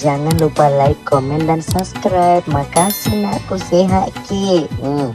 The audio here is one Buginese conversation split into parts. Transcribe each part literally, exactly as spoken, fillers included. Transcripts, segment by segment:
Jangan lupa like, komen, dan subscribe. Makasih nakku, sehat ki. Hmm.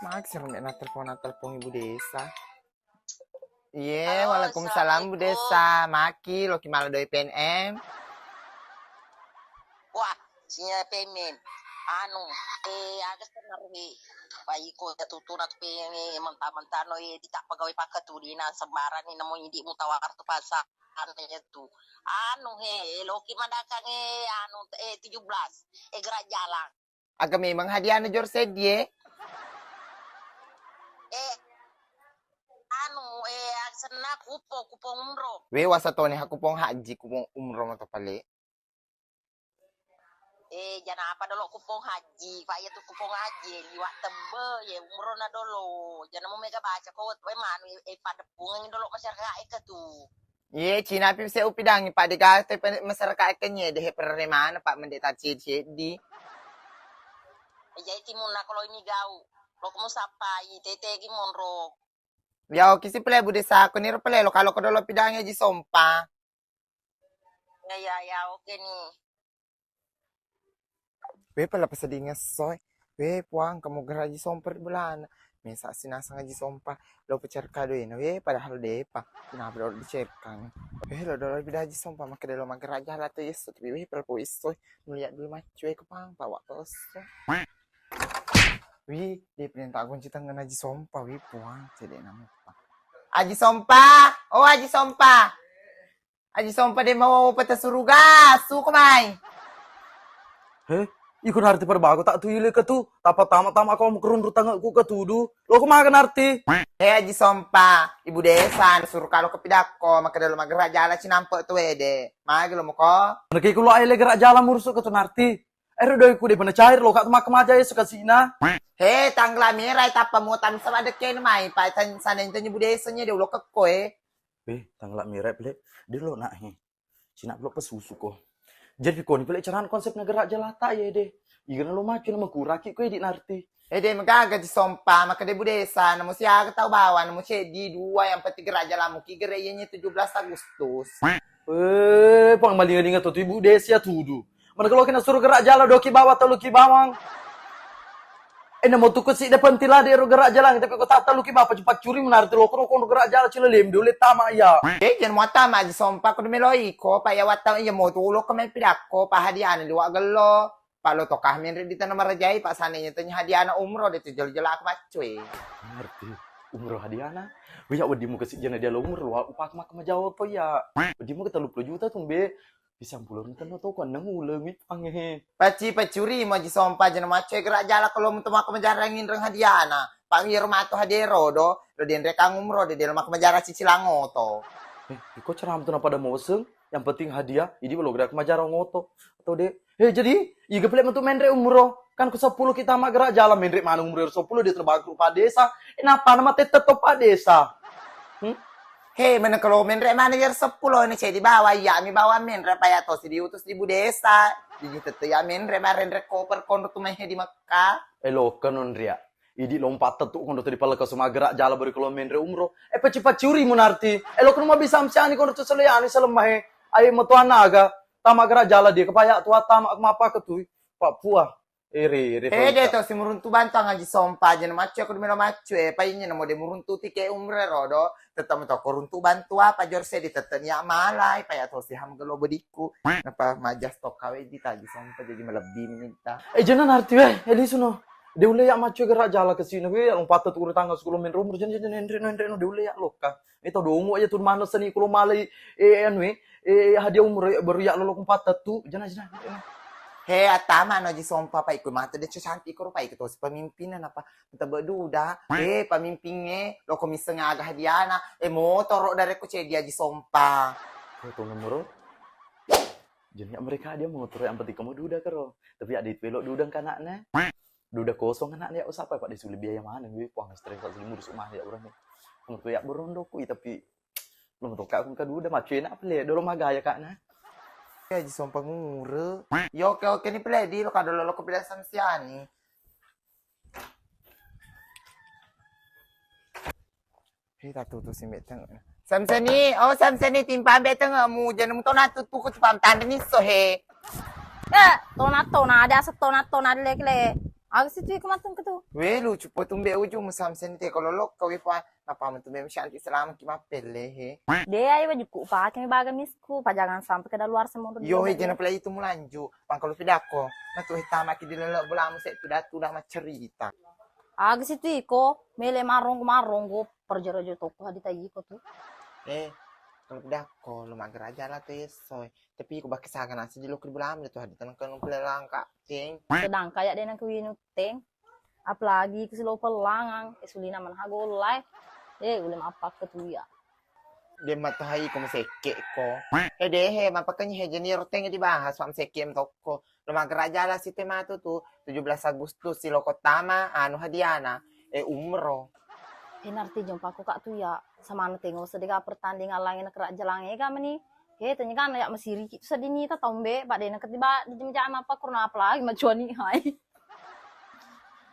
Magi sero mena telepon, telepon Ibu Desa. Iye, halo, waalaikumsalam, Bu assalamualaikum. Desa. Maki, loki mala doi P N M. Wah, sinyal P M M. Anu, eh, aga sebenarnya? Wah, iko ya tutuna tu P M M, mentah-mentah no, eh, di tak pegawai pakai tu, di na sembarang ni, nemu idi mutawar tu pasal. Anu ya tu. Anu, he, loki madakang, eh, anu, eh, tujuh belas. Eh, gerak jalan. Aga memang hadiahna jor seddi e? Eh, anu, eh, asenna kupong, kupong umroh. We, wasatoni ha kupong haji, kupong umroh mato pale. Eh, jana apa dolo kupong haji, Pak, ya tu kupong haji, liwat tebbe, ya umroh na dolo. Jana mu mega baca ko, we manu, eh, padepungan dolo masyarakat e ke tu. Iye, cina pi se upidangi, Pak, dega te pe-, masyarakat kenye, dehe perre mana, Pak, mende ta cedi-cedi. Ejai timunna kalau ini gau. Lo kamu sapai, tete ki monro. Ya, oke si pele, Bu Desa, aku ni pele lo, kalau ko dolo pidangi Aji Sompa. Ya, ya, ya, oke nih. We, pala pasedinga soe. We, Puang, kamu geraji Sompa ri bolana. Mesa sinasang Aji Sompa. Lo pecerka doena. We, padahal depa. Kenapa lo dicerkang? We, lo dolo bida Aji Sompa. Makkeda lo maggera jala to yesso. Tapi we, pala po isso. Melihat dulu maccu, we, kepang. Pawak to esso. We, de perintah kunci tangan Aji Sompa. We, Puang. Cedek nama. Aji Sompa. Oh, Aji Sompa. Aji Sompa de mau peta suruga, suko mai. He, iko narti perbago tak tu ile ke tu. Tapa tama-tama kau mau kerunru tangan ku ke tudu. Lo ko maga narti? He, Aji Sompa, Ibu Desa, suruh kalau ke pidakko, maka dalam magerak jalan cinampe tu ede. Magi lo moko? Nake kulo aile gerak jalan murusuk ke tu narti. Ero doi ku de pernah cair lo kak tu makkamaja e sukasina. He, tanggal merah tappa muatan sama deke mai, pa sana itu Ibu Desa nye de ulo kekko e. Weh, tanggalak merah pele, de lo nak he. Cina pelo pesusu ko. Jadi ko ni pele carana konsep negara jalata ya de. Igana lo macu na makuraki ko di narti. Eh, de magaga Aji Sompa, maka de Bu Desa, namo siaga tau bawang, namo ceddi dua, yang penting gerak jalamu ki gerak iye tujuh belas Agustus. Eh, pang malinga-linga tu, tu Ibu Desa ya tudu. Mana kalau kena suruh gerak jala doki bawa tau luki bawang. Eh, namo tuku si depan tila de ro gerak jala, tapi ko tak tau luki bawa pacu-pacuri menarti lo kono kono gerak jala cila lem dole tama ya. Eh, jangan mau tama Aji Sompa, kudu meloi ko, Pak, ya watang iya mau tulo ko main pidakko, Pak, hadiana liwak gelo. Pak, lo tokah menre di tanah marajai, Pak, sana nya tanya hadiana umroh de tu jela-jela aku macue. Ngerti. Umroh hadiana. Wiya wedimu ke si jana dia lo umroh lo upak mak majawa to ya. Wedimu ke telu puluh juta tumbe. Pisang pulo enten no toko nang uleng mi pangehe. Paci pacuri mo Aji Sompa jana maccoe gerak jala kalau mu temaka majarang inreng hadiana. Pak ngiro mato hadero do, lo denrekang umroh de delo maka majarang cicilang oto. Eh, iko ceram tu na pada moseng, yang penting hadiah, idi lo gerak majarang oto. Atau de, eh jadi, iga pele metu menre umroh, kan ku sepuluh kita mak gerak jala menre mana umroh sepuluh dia terbangkrut Pak Desa. Eh, napa nama tetep to Pak Desa? Hmm? He, meneng kelo menre mana yer seppulo ne cedi bawa iya mi bawa menre paya to si diutus di Bu Desa. Jadi tette ya menre marenre koper kono tu mehe di Mekah. Eh, lo kan onria. Idi lompat tetu kono tu di pala ke semua gerak jala beri kelo menre umroh. Eh, peci-pecuri munarti. Eh, lo kan mau bisa amsiani kono tu seleani selemahe. Ayo metu anaga. Tama gerak jala dia kepaya tua tama mapa ketui. Pak Puah. Iri, iri. He, de to si muruntu bantu Aji Sompa, jana maccu aku dumelo maccu e, painye namo de muruntu tike umre rodo, tetap to ko runtu bantu apa jor se di tetap ya malai, paya to si ham gelo bediku. Napa majas to kawe di Aji Sompa jadi melebbi minta. Eh, jana narti we, eh, lisu no. De ulle ya maccu gerak jala ke sini we, lompat tu urut tanggal sepuluh menre umroh, jana, jana, enre no, enre no, de ulle ya loka. Itu domo aja tu mana seni kulo malai, eh, anu, eh, eh, hadiah umroh, baru ya lolok empat tu, jana, jana, jana. He, attama no Aji Sompa, pa iko matu de' cantik ko rupa iko tosi pemimpinna napa tebe duda. Eh, pemimpingnge loko misseng aga hadiana. Eh, motoro darekko cedi Aji Sompa. Ko to nomoro? Jadi mereka dia motoro yang penting kamu duda karo. Tapi ada itu belok duda kanaknya. Duda kosong anaknya usapa pada sulit biaya mana gue puang stres tak selimu rumah ya orang nih. Menurut ya berondok kui tapi Lo matoka ku engka duda, maccu enak pale, dolo magaya kak na. Aji Sompa mure. Yo, oke, oke ni pale di lo kado lo ko pale Samsiani. Hei, tatu tu simbe teng. Samsiani, oh Samsiani, timpa ambe teng mu, jangan mu tona tu tu ku timpa tanda ni so he. Eh, tona tona ada asa tona tona le le. Aku situ iku mateng ke tu. We, lucu po tumbe ujung mu Samsiani te ko lolok ko we pa. Nappa metu mem syanti selama ki mappelle he. De ayo bajukku pake mi baga misku, pajangan sampai ke daluar semono. Yo he, jena pale itu mulanju. Pangkalu pidako. Natu he tamaki di lelek bolamu se tuda tuda macerita. Aga situ iko mele maronggo maronggo perjero-jero toko hadi tai iko tu. Eh, kalau pidako lo mageraja lah tu eso. Tapi iko bakke saga nasi di lo ke bolamu tu hadi tanang kanu pele langka. Ceng. Sedangkan ya de nang kuwinu teng. Apalagi ku silo pellangang, eh, sulina manaha golla, eh. Eh, ule mappakka tu iya. De matohai ko masekke ko. Eh, de he, mapakenyi he, jeni ro teng dibahas, wa masekke metokko. Lo maggera jala site matu tu, tujuh belas Agustus, siloko tama, anu hadiana, eh, umroh. Eh, narti jompako kak tu iya, samana tengo sedeka pertandingan langi na kera jalange ga meni. Eh, tanya kan ya masiriki tu sedini ta tombe, pak de na ketiba di jam-jam apa kurna apalagi macuani hai.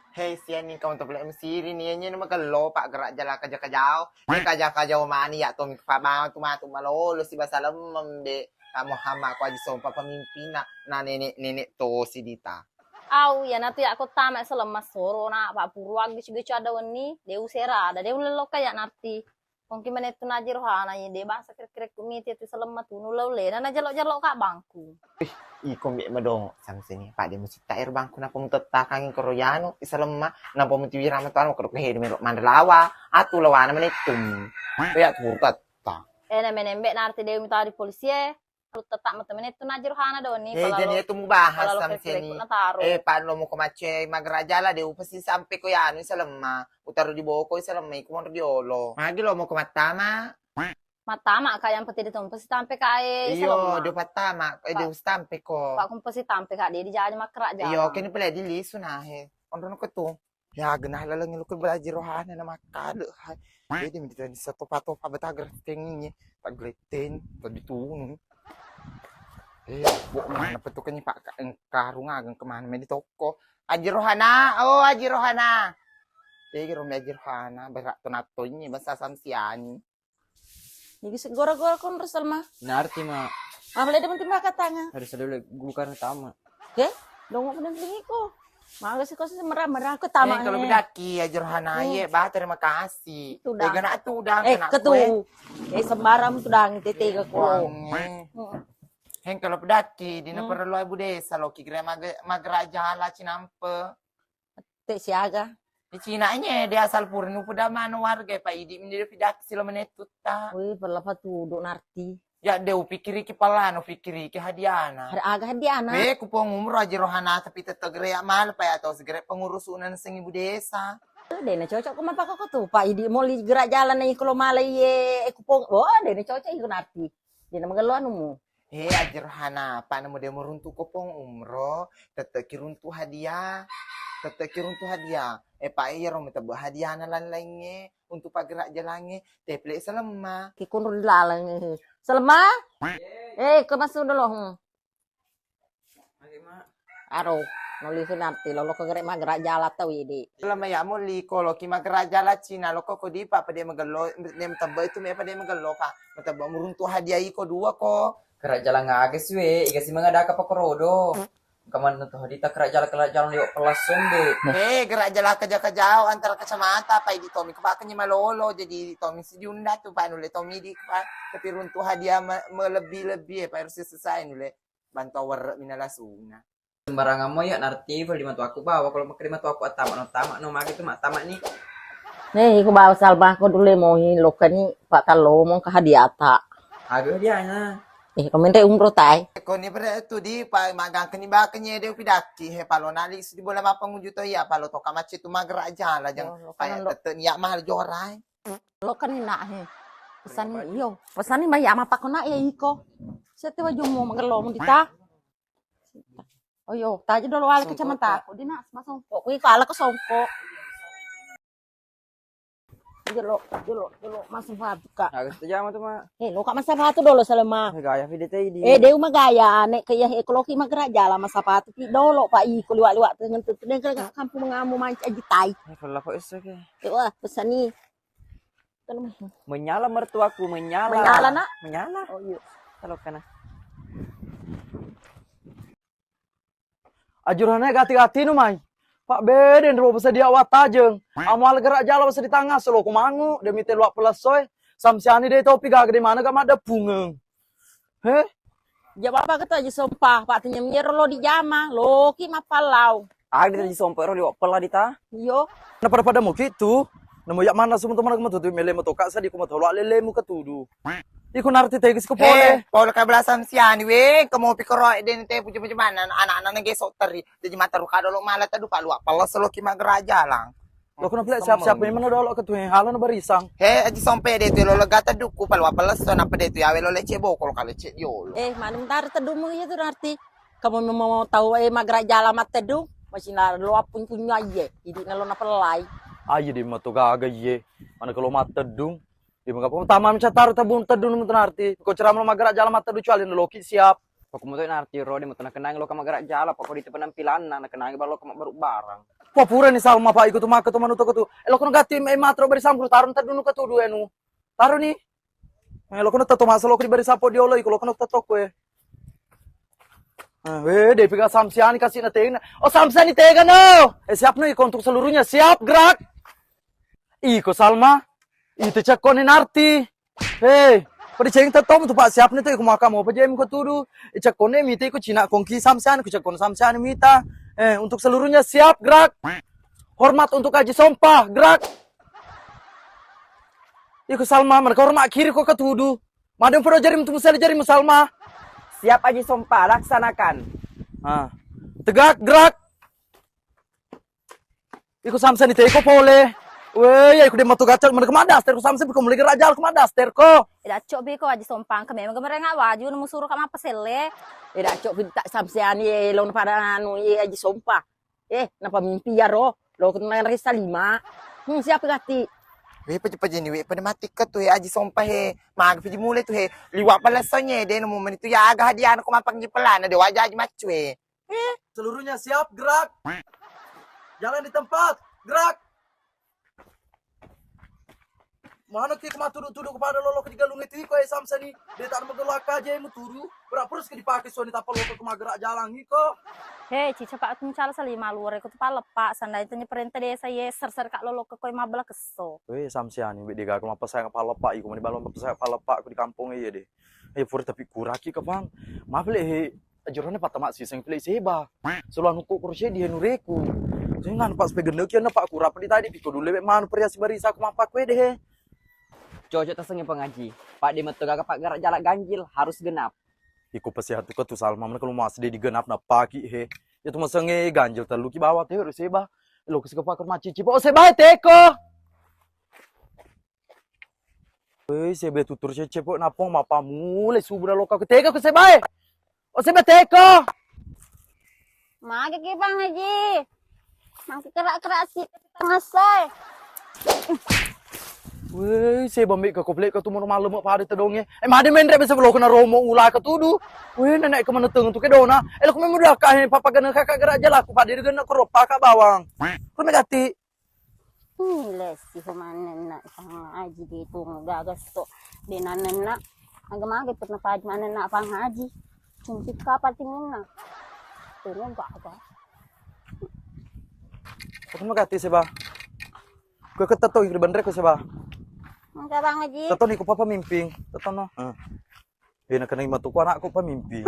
Hei, siani kau untuk pale mesiri ni, enye nama gelo pak gerak jala kaja kajau. Ni kaja kajau mani ya tomi fa bang tu matu malolo si basa lemmem de. Kamu hama ko Aji Sompa pemimpinna na nenek-nenek to si dita. Au, ya natu ya kota mak selem masoro na pak puru agus agus ada wenni de usera ada de ulelo kaya narti. Mungkin menettu naji rohana ye de bangsa krek-krek kumiti tu selem matu nu lolena na jelo-jelo kak bangku. Iko mbek madongo Samseni, pak de musitta er bangku napa mutettakangi koro yanu iselemma napa mutiwira matoan koro kehe de melo mandelawa atu lawana menettum. Ya turu tatta. Eh na menembe narti dewi mitawa di polisie. Lu tetap mate menettu naji rohana doni. Eh, jadi itu mubahas Samseni. Eh, pak lo mau kemacce magerajala de upasi sampai ko yanu iselemma. Utaro di boko iselemma iku monro di olo. Magi lo mau kemattama. Mattama kak yang penting ditompa sitampe kak e. Iyo, dia pertama, eh, dia sitampe ko. Pak kumpa sitampe kak dia dijaji makkera jala. Iyo, kini pale di lisu nah he. Onrono ko tu. Ya genah laleng lo ke belaji rohana na makkale hai. Jadi mi ditani satopa-topa betager tenginye. Tak gleteng, tak ditunu. Eh, bok mana petukannya pak karung ageng kemana me di toko. Aji rohana, oh Aji rohana. Jadi romi Aji rohana berak tonatonye basa Samsiani. Jadi segora-gora kon Rasul mah. Narti ma. Apa lede menti maka tanga. Harus ada le gukar tama. He? Dongo pun tinggi ko. Maga sih kau sih merah-merah ko tama. Eh, kalau bedaki ya Jorhana ye, bah terima kasih. Itu dah. Tega nak tu dah eh, kena ketu. Eh sembarang tu dah tete ke ko. Heng kalau bedaki dina perlu abu desa lo ki gre mageraja la cinampe. Te siaga. Di Cina nye de asal pura nu peda mano warga pa idi mende de pidaki silo menetutta. Wih, pella patudu narti. Ya de upikiriki pallano pikiriki hadiana. Hari aga hadiana. Be ku pengumur aji rohana tapi tette gere ya mal pa ya to segere pengurus unan sengi bu desa. De na cocok ko mapaka ko tu pa idi moli gerak jalan na iko lo malai ye ku pong. Oh, de na cocok iko narti. De na magello anumu. He, aji rohana, apa nemu de meruntuk ko pong umroh, tette ki runtuk hadiah, tette ki runtuk hadiah. Eh, pak iya ro metebbe hadiah na lain-lainnya untuk paggerak jalannya, teple selemma. Ki kunru dilaleng. Selemma? Eh, ke masuk dulu. Hmm. Aro, noli sunarti lolo ke gere maggerak jalan tau idi. Lama ya moli ko lo ki maggerak jalan Cina lo ko ko di pa pede magello nem tebbe itu me pede magello ka. Tebbe meruntuk hadiah iko dua ko. Gerak jalan aga sih we, iga sih mengadaka pakorodo. Kaman tu hadita gerak jalan gerak jalan liwat pelas sombe. Eh, gerak jalan kerja kerja antara kacamata apa idi tomi kepakennya malolo jadi tomi si diunda tu pa nule tomi di pa tapi runtuk hadiah me- melebih-lebih ya pa harus selesai nule. Bantu awerre mina lasuna. Sembarangan mo ya narti fal di matu aku bawa kalau makkeri matu aku attama no tama no magi tu mattama ni. Nih, iku bawa salbako dulu mo hi lokani pak talo mo ke hadiata. Aduh dia na. Eh, ko menre umroh tae. Ko ni bere tu di pa magangkeni bakeng nyede upidakki he palo nali si bola mapanguju to iya palo toka macet tu magerak jala jang. Yo, lo pa kan lo. Tette niat mahal jorai. Lo kan ni nak he. Pesan ni, iyo. Pesan ni mai ama pakona ya iko. Sete wajummu magello mu dita. Oh yo, taji dolo wale kecamata aku. Di nak sama songko. Ku iko ala ke songko. Jelo, jelo, jelo, masuk sepatu, Kak. Harus tu jama tu, Mak. Eh, lo, Kak, masuk sepatu dulu, Salma. Eh, gaya video tadi. Eh, dia mah gaya, nek ke ya, eh, kalau ki magera jala masuk sepatu, pi dolo, Pak, iko liwat-liwat, dengan tu, dengan ke kampung mengamu manca aji tai. Eh, kalau apa iso ke? Eh, wah, pesan ni. Kalau mah. Menyala mertuaku, menyala. Menyala, Nak? Menyala. Oh, iya. Kalau kena. Ajurane gati-gatinu mai. Pak bede nro bese dia wattajeng. Amual gerak jala bese di tangga selo kumangu demi telu pelesoe. Samsiani de topi gaga de mana ga maddeppungeng. He? Ja baba kata aja sompa, Pak tenyem yero lo di jama, loki mapallau. Aga dita ji sompa ero liwat pella dita. Iyo. Na pada-pada muki tu. Namo yak mana semua teman kamu tutu mele motoka sadi ku motolo lelemu ketudu. Iko narti tegis ko pole. Eh, pole ka bela samsiani we, kamu pikoro den te puja-puja mana anak-anak nege sok teri. Jadi mata ruka dolo mala tadu palua pala selo ki magera jalang. Lo kono pila siap-siap memang dolo ke tu halo no barisang. He, aji sompe de tu lo lega tadu ku palua pala so napa de tu ya we lo lece bokol ka lece diolo. Eh, mana mentar tedumu iya tu narti. Kamu mau tahu eh magera jalang mattedu, masih na lo apun punyu aye, idi na lo napelai. Aye di matu gaga iye. Mana kalau mattedu. Iya, maka pertama mi cataru tabung teddu nu mutu narti. Ko ceramah maggerak jala matteddu cuali na loki siap. Pokok mutu narti ro de mutu nakenang lo ka maggerak jala pokok di penampilanna nakenang balo ka mabbaru barang. Wah pura ni Salma pak iko tu maka tu manu toko tu. Eh lo kono gatti eh matro bari sampuru tarun teddu nu ketudu enu. Taru ni. Eh lo kono tetto masa lo ko di bari sapo diolo iko lo kono tetto ko eh. Eh, weh, de pika samsiani kasih na tega. Oh samsiani tega no. Eh siap no iko untuk seluruhnya siap gerak. Iko Salma, itu cekko ni narti. Hei, pada ceng tetom tu pak siap ni tu iko maka mau pejam ko tudu. Cekko ni mita iko cina kongki samsian, ku cekko samsian mita. Eh, untuk seluruhnya siap gerak. Hormat untuk Haji Sompa, gerak. Iko Salma, mereka hormat kiri ko ketudu. Madem podo jari untuk musali jari Salma. Siap Haji Sompa, laksanakan. Ah. Tegak, gerak. Iko samsani teko pole. Weh, ya iko de matu gacang mana kemadaster ko samsani ko mulai gerak jalan kemadaster ko. Eda cok bi ko Haji Sompa ke memang gemereng waju nemu suruh kama pesele. Eda cok bi tak samsani e lo pada anu e Haji Sompa. Eh, napa mimpi ya ro? Lo kena resa lima. Hmm, siapa gati? Weh, peje-peje ni weh pada mati ke tu he Haji Sompa he. Mag piji mulai tu he. Liwat pala sonye de nemu meni tu ya aga hadiah ko mampang ji pelana de wajah Haji Macue. Eh, seluruhnya siap, gerak. Jangan di tempat, gerak. Mana ki kema tudu-tudu kepada lolo ke digalung itu iko eh samsani. Dia tak ada menggelak aja yang tudu. Berak terus ke dipakai suami tanpa lolo ke magerak jalan iko. Hei, cica pak tu cala salima luar iko tu palepak. Sandai tanya perintah desa ye ser-ser kak lolo ke koi mabela keso. Weh, samsiani weh dia gak kema pesai palepak iko mani balon pesai palepak ku di kampung iya deh. Eh pura tapi kuraki ke bang. Maaf le he. Ajurane pattama siseng pile seba. Solo anu ko kursi di henureku. Sing anu pas pegende kiana pak kurapa di tadi piko dulu be manu pria si barisa aku mapa kue deh. Cocok tasengi pengaji. Pak di metu gaga pak gerak jalan ganjil harus genap. Iko pasti hatu ke tu Salma mana kalau mas de di genap na paki he. Ya tu masenge ganjil telu ki bawa teh harus seba. Lo ke seka pak macici pak oh seba teko. Woi, sebe tutur cecep napong mapamule subura loka ku tega ku sebae. O sebe teko. Mage ki Bang Haji. Mangke kerak-kerak si tangasai. Woi, sebe mbe ke koplek ke tu mono malem pada tedonge. Eh made menre bisa loka na romo ula ke tudu. Woi, nenek ke meneteng tu ke dona. Eh lo ku memang udah kahe papa gana kakak gerak jalaku pada gana keropa ka bawang. Ku megati. Ih, lesi ko manenna Pang Haji de tu gaga so de nanenna. Aga-maga pernah paju manenna Pang Haji. Cuntik kapal tinginna. Tunggu gaga. Aku mau kati seba. Kue keteto iri benre ko seba. Enggak Bang Haji. Teto ni ko papa mimping. Teto no. Eh. Eh, nakenai matuku anakku pemimpin.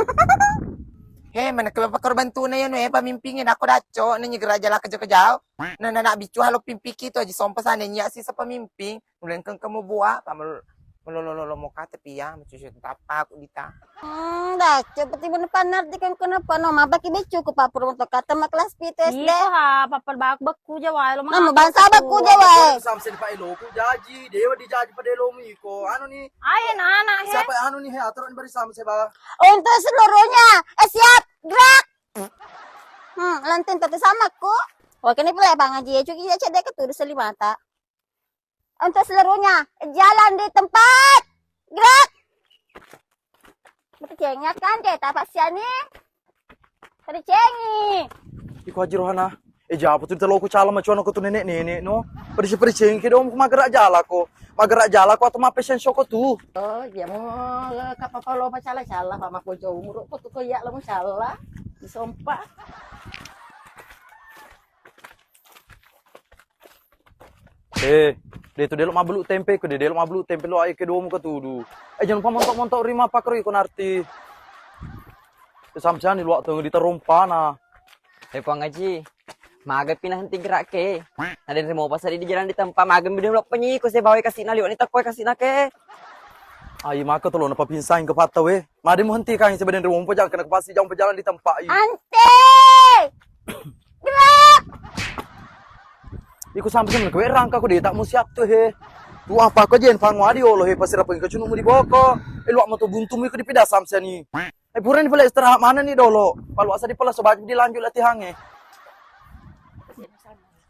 He, mana ke bapak korban tuna ya, nu, eh, pemimpin ya, nako daco, nanya geraja lah kejo kejau. Nah, nah, nak bicu halo pimpiki tu aja sompa sana nyak sisa pemimpin. Nulengkeng kamu buah, pamal Melolo-lolo moka tapi ya, mecucu tappaku dita. Hmm, dah, coba tiba panarti kan kenapa no, mabaki becuku Pak Purwoto kata ma kelas pitu S D. Iya, ha, papa baku bakku Jawa, lo. Nama bangsa bakku Jawa. Samse di Pak Eloku jaji, dewa dijaji pada Elomu iko. Anu nih. Ayo, anak-anak, he. Siapa anu nih, he, aturan beri Samse, Bah? Untuk seluruhnya, eh, siap, gerak. Hmm, lantin tatu samaku. Wah, kene pula Bang Haji, ya, cuci ya, cedek ke tuh, selimata. Untuk seluruhnya, jalan di tempat. Gerak. Betul cengi kan, deh, tapak siani. Tadi cengi. Iko Haji Rohana. Eh, japa tu telo ku cala macuana ko tu nenek-nenek no. Perisi-perisi cengi ke dong, magerak jala ko. Magerak jala ko atau mapesen soko tu. Oh, iya mo kapapa lo pacala-cala, Pak, mako jauh umur ko tu ko iya lo mo cala. Disompa. Eh, de tu delo mabelu tempe ko, de delo mabelu tempe lo, ayo ke domu ketudu. Eh, jangan lupa montok-montok rima pakro iko narti. Samsiani luak tu ditarompana. Eh, Puang Haji, maga pina henti gerak ke. Ada yang mau pasar di jalan di tempat, maga bidin lo penyi ko saya bawa kasih nali, ini tak kue kasih nake. Ai maka tolo na papinsang ke patta we. Made muhenti kang sebaden rumo pojang kena kepasti jang pejalan di tempat i. Ante! Gerak! Iku sampai sama kowe rangka ko de tak mu siap tu he. Tu apa ko jen pangwadi olo he pasir apa ke cunu mu di boko. Eh, luak moto buntu mu iku dipida samsiani. Eh, pura ni pala istirahat mana ni dolo. Palu asa di pala sobat dilanjut latihan e.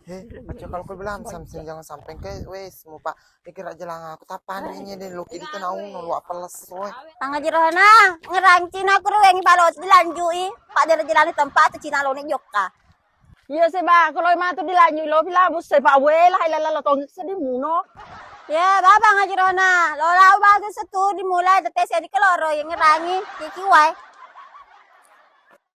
He, aja kalau kau bilang Samsung jangan sampai ke wes mupa. Pikir aja lah aku tapan ini deh lo kiri tenau no lo apa les we. Tangga jero na ngeranci na aku ruwengi balot dilanjui. Pak dari jalan tempat tu Cina lo ne jokka. Iya sih, Bang, kalau matu dilanjui lo pila bus saya Pak we lah, ilala lo tong sedih muno. Ya, Bang, aja rona. Lo lau bagus setu dimulai tete saya di keloro yang ngerangi. Kiki wai.